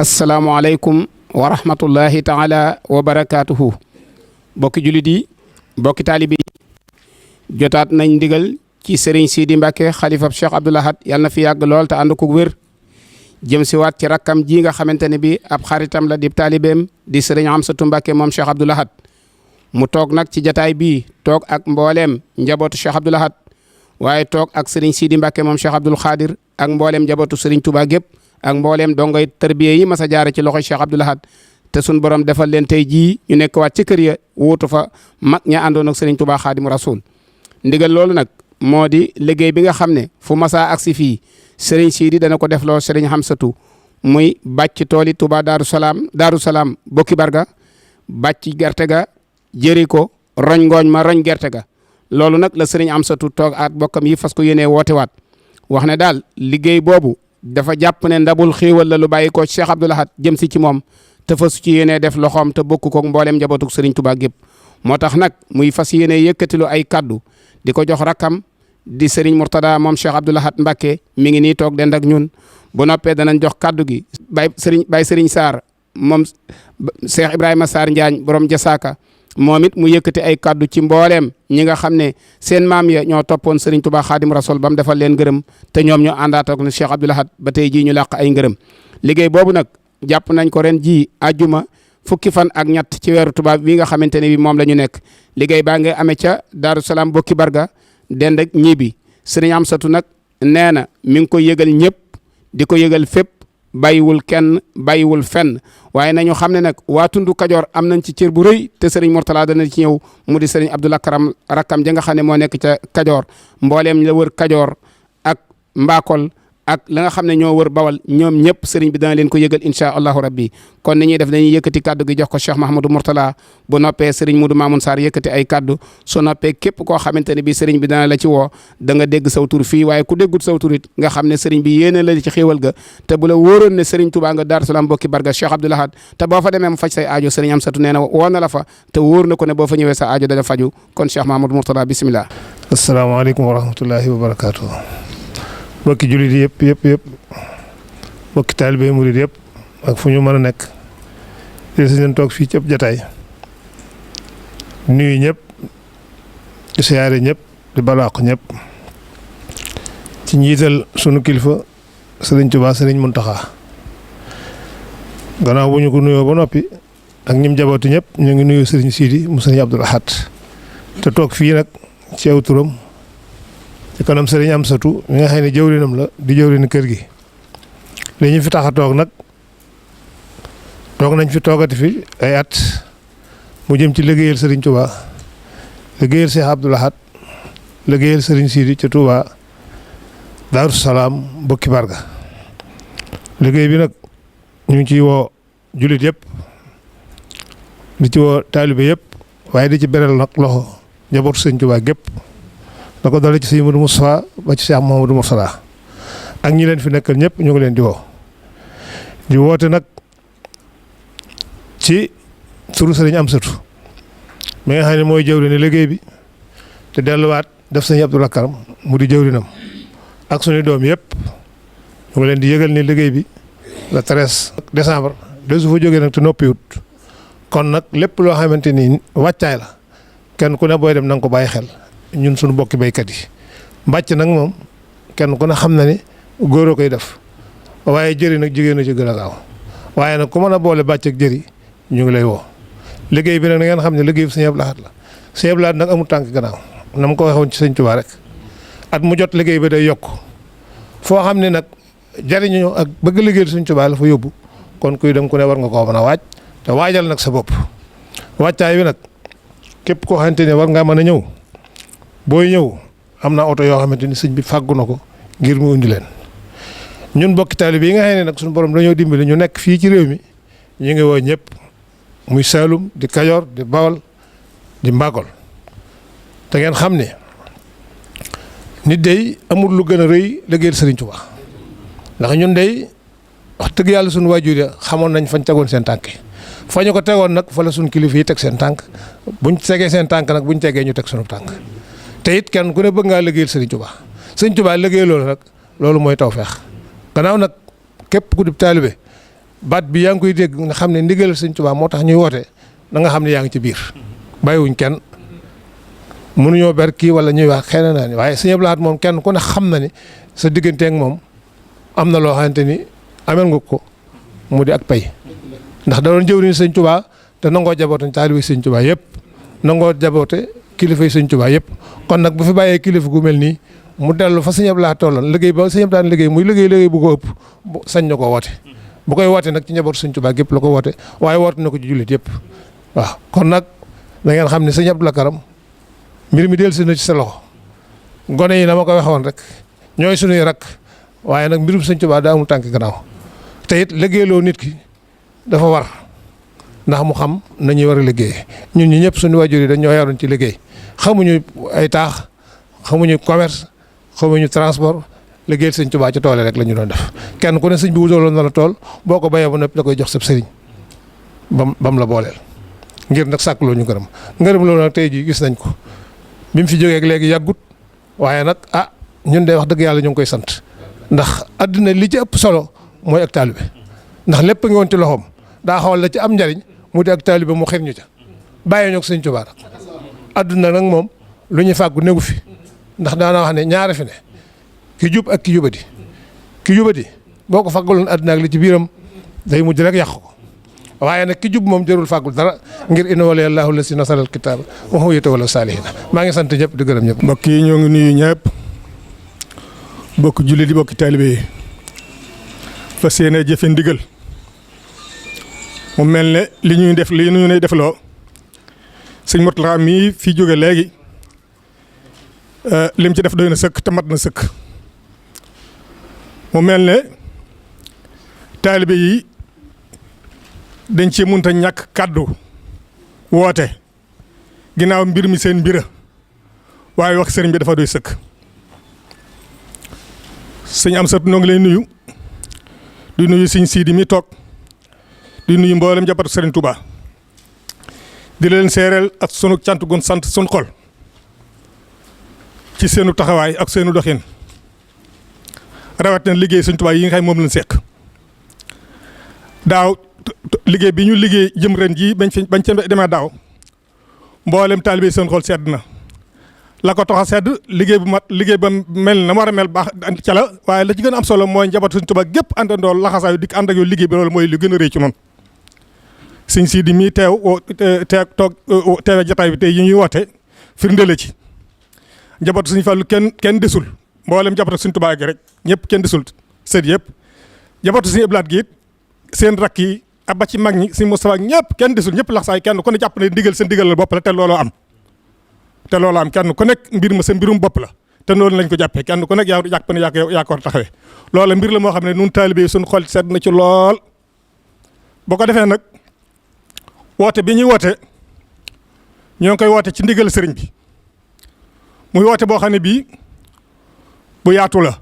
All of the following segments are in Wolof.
asalaamualeykum wa rahmatullahi taala wa barakaatuhu. bokki jullit yi bokki taalibe yi jotaat nañ ndigal ci Serigne Sidi Mbacke xalifab Cheikh Abdoul Ahad yàlla na fi yàgg lool te ànd ko wér jëm si waat ci rakkam ji nga xamante ne bi ab xaritam la di taalibeem di Serigne Amsatou Mbacke moom Cheikh Abdoul Ahad mu toog nag ci jataay bii toog ak mbooleem njabootu Cheikh Abdoul Ahad waaye toog ak Serigne Sidi Mbacke moom Cheikh Abdoul Khadir ak mbooleem njabootu Serigne Touba gépp ak mbooleem dongoy tërbiye yi mas a jaare ci loxoy Cheikh Abdoul Ahad te sun borom defal leen tey jii ñu nekk waat ci kër ya wuutu fa mag ña àndoon ak Serigne Touba Xaadimu Rasuul ndigal loolu nag moo di liggéey bi nga xam ne fu masaa agsi fii Serigne Sidi dana ko def loo Serigne Hamsatou muy bàcc tooli Touba Daaru Salaam bokki barga bàcc gerte ga jëri ko roñ ngooñ ma roñ gerte ga loolu nag la Serigne Hamsatou toog ak bokkam yi fas ko yéenee woote waat wax ne daal liggéey boobu dafa jàpp ne ndabul xéewal la lu bàyyi ko Cheikh Abdoul Ahad jëm si ci moom te fas ci yéenee def loxoom te bokk ko mbooleem njabootuk Serigne Touba gépp moo tax nag muy fas yéenee yëkkatilu ay kaddu di ko jox rakkam di Serigne Mourtada moom Cheikh Abdoul Ahad Mbacke mi ngi nii toog dend ak ñun bu noppee danañ jox kaddu gi Baye Serigne Sarr moom Cheikh Ibrahima Sarr Njaañ borom Jasaaka moom it mu yëkkati ay kaddu ci mbooleem ñi nga xam ne seen maam ya ñoo toppoon Serigne Touba Xaadim Rasul ba mu defal leen ngërëm te ñoom ñoo àndaat ak ne Cheikh Abdoul Ahad ba tey jii ñu làq ay ngërëm liggéey boobu nag jàpp nañ ko ren ji àjjuma fukki fan ak ñett ci weeru tubaab wi nga xamante ne bi moom la ñu nekk liggéey baa nga amee ca Daaru Salaam bokki barga dend ak ñibi Serigne Amsatou nag nee na mi ngi koy yëgal ñëpp di ko yëgal fépp bàyyiwul kenn bàyyiwul fenn waaye nañu xam ne nag waa tundu Kajoor am nañ ci cër bu rëy te Serigne Mourtala dana ci ñëw mu di Serigne Abdoul Karam rakkam ja nga xam ne moo nekk ca Kajoor mbooleem la wër Kajoor ak Mbakol ak la nga xam ne ñoo wër Bawal ñoom ñëpp Serigne bi dana leen ko yëgal incha allahu rabbi kon ni ñuy def dañuy yëkkati kaddu gi jox ko Cheikh Mahamadou Mourtala bu noppee Serigne Moudou Mamoun Sarr yëkkati ay kaddu su noppee képp koo xamante ne bi Serigne bi dana la ci woo da nga dégg saw tur fii waaye ku déggut saw tur it nga xam ne Serigne bi yéene la ci xéewal ga te bu la wóoroon ne Serigne Touba nga Daaru Salaam bokki barga Cheikh Abdoul Ahad te boo fa demee mu faj say aajo Serigne Amsatou nee na woo na la fa te wóor na ko ne boo fa ñëwee sa aajo dana faju kon Cheikh Mahamadou Mourtala bismillah. asalaamaaleykum wa rahmatullahi wa barakaatu. mbokki jullit yëpp mbokki taalibe murid yëpp ak fu ñu mën a nekk di leen toog fii ci ëpp jataay nuyu ñëpp di siyaare ñëpp di balaax ñëpp ci njiital sunu kilifa Serigne Touba Serigne Mountakha gannaaw bu ñu ko nuyoo ba noppi ak ñim jabootu ñëpp ñu ngi nuyu Serigne Sidi mu Serigne Abdoul Ahad te toog fii nag ci aw turam ci kanam Serigne Amsatou mi nga xam ne jëwrinam la di jëwrin kër gi li ñu fi tax a toog nag toog nañ fi toogati fi ay at mu jëm ci liggéeyal Serigne Touba liggéeyal Cheikh Abdoul Ahad liggéeyal Serigne Sidi ca Touba Daaru Salaam bokki barga liggéey bi nag ñu ngi ciy woo jullit yëpp di ci woo taalibe yëpp waaye di ci beral nag loxo njabootu Serigne Touba gépp da ko dale ci sëñ Modou Moustapha ba ci Cheikh Mouhamadou Mourtada ak ñi leen fi nekkal ñëpp ñu ngi leen di woote nag ci turu Serigne Amsatou mi nga xam ne mooy jëwriñu liggéey bi te delluwaat def sëñ Abdoul Karam mu di jëwriñam ak suñu doom yëpp ñu ngi leen di yëgal ni liggéey bi le 13 décembre de su fa jógee nag te noppiwut kon nag lépp loo xamante ni wàccaay la kenn ku ne booy dem na nga ko bàyyi xel ñun suñu bokki béykat yi mbàcc nag moom kenn ku ne xam na ni góor a koy def waaye jëri nag jigéen a ci gën a gaaw waaye nag ku mën a boole bàcc ak jëri ñu ngi lay woo liggéey bi nag na ngeen xam ne liggéey bi Sëñ Abdoul Ahad la Sëñ Abdoul Ahad nag amul tànk gannaaw na ma ko waxoon ci Sëñ Touba rek at mu jot liggéey bi day yokk foo xam ne nag jariñu ak bëgg liggéey Sëñ Touba la fa yóbbu kon kuy dem ku ne war nga koo mën a waaj te waajal nag sa bopp wàccaay wi nag képp koo xamante ne war ngaa mën a ñëw booy ñëw am na oto yoo xamante ni sëñ bi fàggu na ko ngir mu indi leen ñun bokki taalibe yi nga xam ne nag suñu borom dañoo dimbali ñu nekk fii ci réew mi ñu ngi woo ñëpp muy Saalum di Kajoor di Bawol di Mbakol te ngeen xam ne nit day amul lu gën a rëy liggéeyal Serigne Touba ndax ñun day wax dëgg yàlla suñu waajur ya xamoon nañ fañ tegoon seen tànk fa ñu ko tegoon nag fa la suñu kilifa yi teg seen tànk buñ tegee seen tànk nag buñ tegee ñu teg suñu tànk te it kenn ku ne bëgg ngaa liggéeyal Serigne Touba Serigne Touba liggéey loolu nag loolu mooy tawfeex gannaaw nag képp ku di taalibe baat bi yaa ngi koy dégg nga xam ne ndigal sëñ Tuubaa moo tax ñuy woote na nga xam ne yaa ngi ci biir bàyyiwuñ kenn mënuñoo ber kii wala ñuy wax xëy na ni waaye sëñ Abdou Lahad moom kenn ku ne xam na ni sa digganteeg moom am na loo xamante ni amel nga ko mu di ak pay ndax da doon jëwriñ sëñ Tuubaa te nangoo jaboote taalibe sëñ Tuubaa yëpp nangoo jaboote kilifa yi sëñ Tuubaa yëpp kon nag bu fi bàyyee kilifa gu mel nii mu dellu fa sëñ Abdou Lahad tolloon liggéey ba sëñ Abdou Lahad liggéey muy liggéey bu ko ëpp sañ na ko woote bu koy woote nag ci njabootu sëñ Tuubaa gépp la ko woote waaye woote na ko ci jullit yëpp waaw kon nag da ngeen xam ne sëñ Abdou Karam mbir mi dellusi na ci sa loxo gone yi na ma ko waxoon rek ñooy sunuy rak waaye nag mbirum sëñ Tuubaa daa amul tànk gannaaw te it liggéeyloo nit ki dafa war ndax mu xam nañuy war a liggéey ñun ñi ñëpp suñu waajur yi dañ ñoo yaroon ci liggéey xamuñu ay taax xamuñu commerce xamuñu transport liggéeyal sëñ Tuubaa ci tool rek la ñu doon def kenn ku ne sëñ bi wutaloon na la tool boo ko bayee ba noppi da koy jox sab sëriñ bam la booleel ngir nag sàkkloo ñu ngërëm loolu nag tey jii gis nañ ko bi mu fi jógee léegi yàggut waaye nag ñun de wax dëgg yàlla ñu ngi koy sant ndax àddina li ci ëpp solo mooy ak taalibe ndax lépp ngi woon ci loxoom daa xawal la ci am njariñ mu di ak taalibe mu xir ñu ca bàyyee ñoo ko sëñ Tuubaa àdduna nag moom lu ñu fàggu néegu fi ndax daana wax ne ñaare fi ne ki jub ak ki jubadi boo ko fàggaloon àdduna ak li ci biiram day mujj rek yàq ko waaye nag ki jub moom jërul fàggul dara ngir inna waliyallaahu llazii nazzala al-kitaaba wa huwa yatawalla saalihiin maa ngi sant ñëpp di gërëm ñëpp. mbokk yi ñoo ngi nuyu ñëpp bokk jullit yi bokk taalibe yi fas yéene jëfe ndigal mu mel ne li ñu ne defloo sëñ Mourtala mii fi jóge léegi lim ci def doy na sëkk te mat na sëkk mu mel ne taalibe yi dañ ci mënta ñàkk kàddu woote ginnaaw mbir mi seen mbira waaye wax sëriñ bi dafa doy sëkk sëñ Amsatu noo ngi lay nuyu di nuyu sëñ Sidi mi toog di nuyu mboolem jàppatu sëriñ Touba di leen seereel ak sunu cant gun sant sunu xol ci seenu taxawaay ak seenu doxin rawat na liggéey sëñ Touba yi nga xam moom lañ seq daaw liggéey bi ñu liggéey jëm ren jii bañ ca demee daaw mboolem taalibe seen xol sedd na la ko tax a sedd liggéey bu mat liggéey ba mel na mu war a mel baax ca la waaye la ci gën a am solo mooy njabootu Sëñ Tuubaa gépp àndandoo laxasaayu dikk ànd ak yow liggéey bi loolu mooy lu gën a rëy ci noonu sëñ Sidi mii teewe jotaay bi tey yi ñuy woote firnde la ci njabootu Sëñ Fallu kenn desul mboolem njabootu Sëñ Tuubaa gi rek ñëpp kenn desul sët yëpp njabootu Sëñ Abdu Lahat gi it seen rakk yi ba ci mag ñi Sëñ Moustapha ñëpp kenn desul ñëpp laxasaay kenn ku ne jàpp ne ndigal seen ndigal la bopp la te looloo am kenn ku nekk mbir ma sa mbirum bopp la te noonu lañ ko jàppee kenn ku nekk yaa jàpp ne yaa ko war a taxawee loola mbir la moo xam ne nun taalibe suñu xol sedd na ci lool boo ko defee nag woote bi ñuy woote ñoo ngi koy woote ci ndigal sëriñ bi muy woote boo xam ne bii bu yaatu la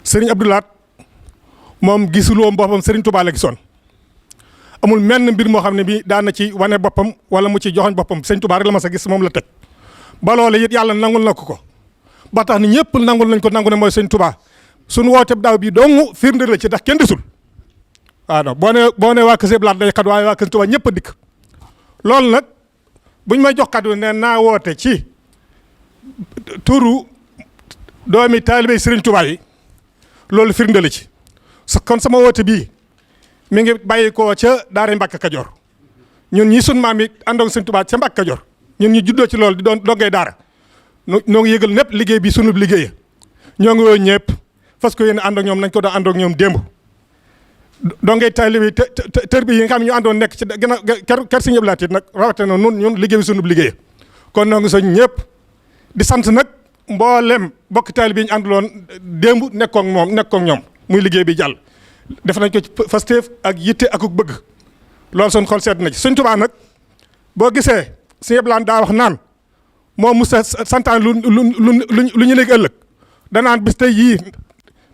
sëriñ Abdou Lahad moom gisul woon boppam sëriñ Touba la gisoon amul menn mbir moo xam ne bii daan na ci wane boppam wala mu ci joxoñ boppam sëñ Touba rek la ma sa gis moom la teg ba loolee it yàlla nangul na ko ba tax ni ñëpp nangul nañ ko nangu ne mooy sëñ Touba suñu woote daaw bi dong firnde la ci ndax kenn desul waaw non boo nee waa Kër Sëñ Blaat day xat waaye waa Kër Touba ñëpp a dikk loolu nag buñ may jox kàddu ne naa woote ci turu doomi taalibe sëriñ Touba yi loolu firnde la ci kon sama woote bii mi ngi bàyyi ko ca daara Mbàkke Kajoor ñun ñi sun maam yi àndoon Sëñ Tuubaa ca Mbàkke Kajoor ñun ñu juddoo ci loolu di doon dongay daara noo ngi yëgal népp liggéey bi sunu liggéey ñoo ngi woo ñëpp parce que yéen ànd ak ñoom nañ ko doon ànd ak ñoom démb dongay taalibe tër bi yi nga xam ne ñu àndoon nekk ci gannaaw kër Sëñ Abdu Lahat it nag rawatina ñun liggéey bi sunu liggéey kon noo ngi soñ ñëpp di sant nag mboolem bokk taalibe yi ñu ànduloon démb nekkook ñoom muy liggéey bi jàll def nañ ko ci Pastef ak yitte ak bëgg loolu son xol sedd na ci Sëñ Tuubaa nag boo gisee Sëñ Abdu Lahat daa wax naan moom musa santaan lu ñu nekk ëllëg danaan bis tey yii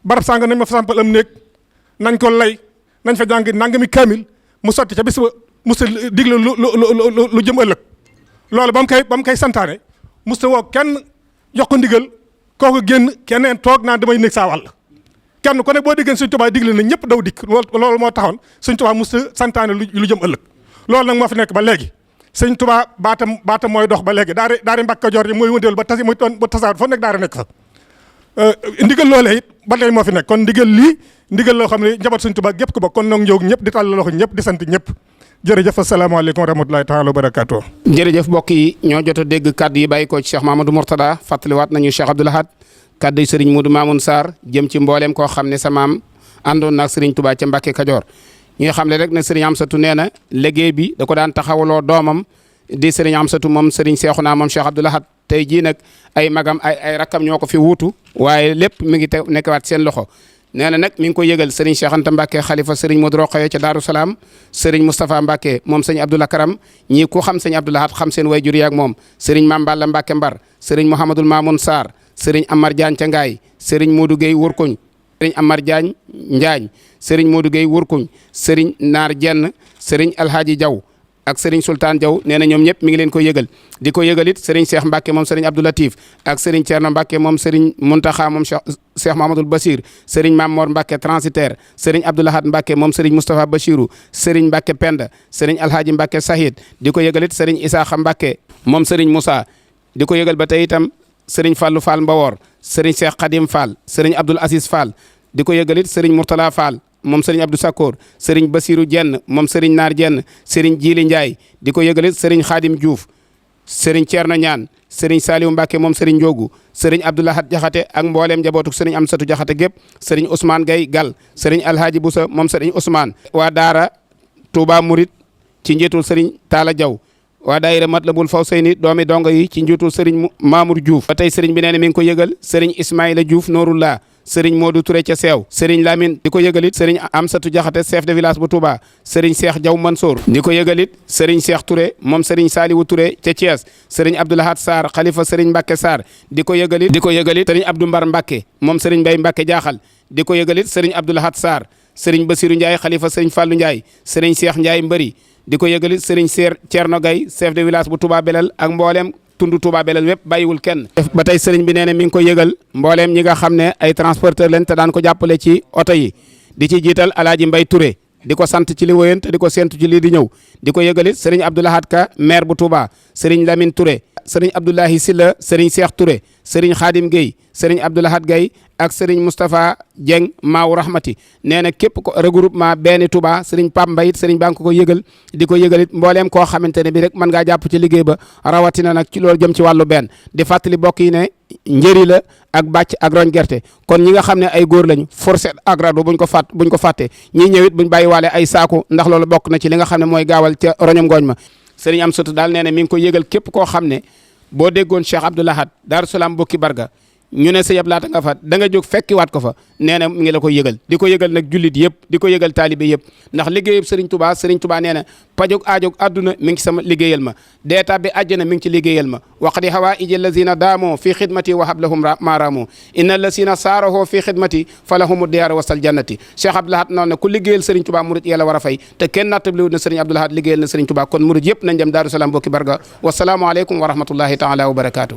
barab sàng nañ ma fa sampal am néeg nañ ko lay nañ fa jàng nangami kaamil mu sotti ca bis ba musa digle lu jëm ëllëg loolu ba mu koy santaane musa woo kenn jox ko ndigal kooku génn keneen toog naan damay nekk saa wàll kenn ku ne boo diggéen sëñ Tuubaa digle na ñëpp daw dikk loolu moo taxoon sëñ Tuubaa mos santaane lu jëm ëllëg loolu nag moo fi nekk ba léegi sëñ Tuubaa baatam mooy dox ba léegi daari Mbàkke Kajoor yi mooy wëndeel ba tasi muy toon ba tasaar foo nekk daara nekk fa ndigal loolee it ba tey moo fi nekk kon ndigal loo xam ne njaboot sëñ Tuubaa gépp ko bokk kon nag ñëw ñëpp di tàll loxo ñëpp di sant ñëpp jërëjëf asalaamaaleykum wa rahmatulahi taala wa barakaatu. jërëjëf mbokk yi ñoo jot a dégg kaddu yi bàyyi ko ci Cheikh Mamadou Mourtada fàttaliwaat nañu Cheikh Abdoul Ahad kaddu yi Serigne Modou Mamoun Sarr jëm ci mbooleem koo xam ne sa maam àndoon naag Serigne Touba ca Mbàkke Kajoor ñi nga xam ne rek ne Serigne Amsatou nee na liggéey bi da ko daan taxawaloo doomam di Serigne Amsatou moom Serigne Cheikhouna moom Cheikh Abdoul Ahad tey jii nag ay magam ay rakkam ñoo ko fi wuutu waaye lépp mi ngi nekkaat seen loxo nee na nag mi ngi ko yëgal Serigne Cheikh Anta Mbacke xalifa Serigne Modou Rokhaya ca Daaru Salaam Serigne Moustapha Mbacke moom sëñ Abdoul Karam ñii ku xam sëñ Abdoul Ahad xam seen way jur yaak moom Serigne Mame Balla Mbacke Mbar Serigne Mouhamadoul Mamoun Sarr Serigne Amar Diagne ca Ngaay Serigne Modou Gueye Wurkuñ Serigne Amar Diagne Njaañ Serigne Modou Gueye Wurkuñ Serigne Naar Jenn Serigne Alhaaji Diaw ak Serigne Sultan Diaw nee na ñoom ñëpp mi ngi leen ko yëgal di ko yëgal it Serigne Cheikh Mbacke moom Serigne Abdou Latif ak Serigne Thierno Mbacke moom Serigne Mountakha moom Cheikh Mahamadoul Bassir Serigne Mame Mor Mbacke transitaire Serigne Abdoul Ahad Mbacke moom Serigne Moustapha Bachirou Serigne Mbacke Penda Serigne Alhaji Mbacke Sahid di ko yëgal it Serigne Isaaxa Mbacke moom Serigne Moussa di ko yëgal ba tey itam Serigne Fallou Fall Mbawor Serigne Cheikh Khadim Fall Serigne Abdoul Aziz Fall di ko yëgal it Serigne Mourtala Fall moom Serigne Abdou Sakkoor Serigne Bassirou Jenn moom Serigne Naar Jenn Serigne Djili Ndiaye di ko yëgalit Serigne Khadim Diouf Serigne Thierno Ñaan Serigne Saliou Mbacke moom Serigne Ndiogu Serigne Abdoul Ahad Jaxate ak mbooleem njabootuk Serigne Amsatou Jaxate gépp Serigne Ousmane Gaye Gal Serigne Alhaji Boussa moom Serigne Ousmane waa daara Touba Mourid ci njiitul Serigne Talla Diaw waa daayira Matlabul Fawsayni doomi dongo yi ci njiitul Serigne Mamour Diouf ba tey Serigne bi nee na mi ngi ko yëgal Serigne Ismaïla Diouf Nourullah Serigne Modou Touré ca Seew Serigne Lamine di ko yëgalit Serigne Amsatou Diakhaté chef de village bu Touba Serigne Cheikh Diaw Mansour di ko yëgalit Serigne Cheikh Touré moom Serigne Saliou Touré ca Thiès Serigne Abdoul Ahad Sarr xalifa Serigne Mbacke Sarr di ko yëgalit Serigne Abdou Mbar Mbacke moom Serigne Mbaye Mbacke Jaaxal di ko yëgalit Serigne Abdoul Ahad Sarr Serigne Bassirou Ndiaye xalifa Serigne Fallou Ndiaye Serigne Cheikh Ndiaye Mbëri di ko yëgalit Serigne Thierno Gaye chef de village bu Touba Belel ak mbooleem tundu Touba Belel wépp bàyyiwul kenn ba tey sëriñ bi nee na mi ngi ko yëgal mbooleem ñi nga xam ne ay transporteur leen te daan ko jàppale ci oto yi di ci jiital Alaaji Mbay Touré di ko sant ci li wéyant te di ko séntu ci lii di ñëw di ko yëgalit sëriñ Abdoul Ahad Ka maire bu Touba sëriñ Lamine Touré sëriñ Abdoulahi Silla sëriñ Cheikh Touré sëriñ Khadim Gueye sëriñ Abdoul Ahad Gaye ak sëriñ Moustapha Dieng Maaw Rahmati nee na képp ko regroupement benn Touba sëriñ Pape Mbaye it sëriñ baa ngi ko yëgal di ko yëgalit mbooleem koo xamante ne bi rek mën ngaa jàpp ci liggéey ba rawatina nag ci loolu jëm ci wàllu benn di fàttali bokk yi ne njëri la ak bàcc ak roñ gerte kon ñi nga xam ne ay góor lañu fourchette ak rado buñ ko fàtte ñii ñëwit buñ bàyyi waale ay saaku ndax loolu bokk na ci li nga xam ne mooy gaawal ca roñom ngooñ ma sëriñ Amsatou daal nee na mi ngi ko yëgal képp koo xam ne boo déggoon Cheikh Abdoul Ahad Daaru Salaam bokki barga ñu ne sa yab laata nga fa da nga jóg fekkiwaat ko fa nee na mi ngi la ko yëgal di ko yëgal nag jullit yëpp di ko yëgal taalibe yëpp ndax liggéeyub Serigne Touba nee na pajog aajog àdduna mi ngi ci sama liggéeyal ma deeta bi àjjana mi ngi ci liggéeyal ma waqdi hawa iji lazina daamoo fi xidmati wa hablahum maaraamoo inna lazina saarahoo fi xidmati falahumu diyaara wasal jannati Cheikh Abdoul Ahad noonu ne ku liggéeyal Serigne Touba murid yàlla war a fay te kenn nattabliwut na Serigne Abdoul Ahad liggéeyal na Serigne Touba kon murid yëpp nañ dem Daaru Salaam bokki barga wasalaamu aleykum wa rahmatullahi taala wa barakaatu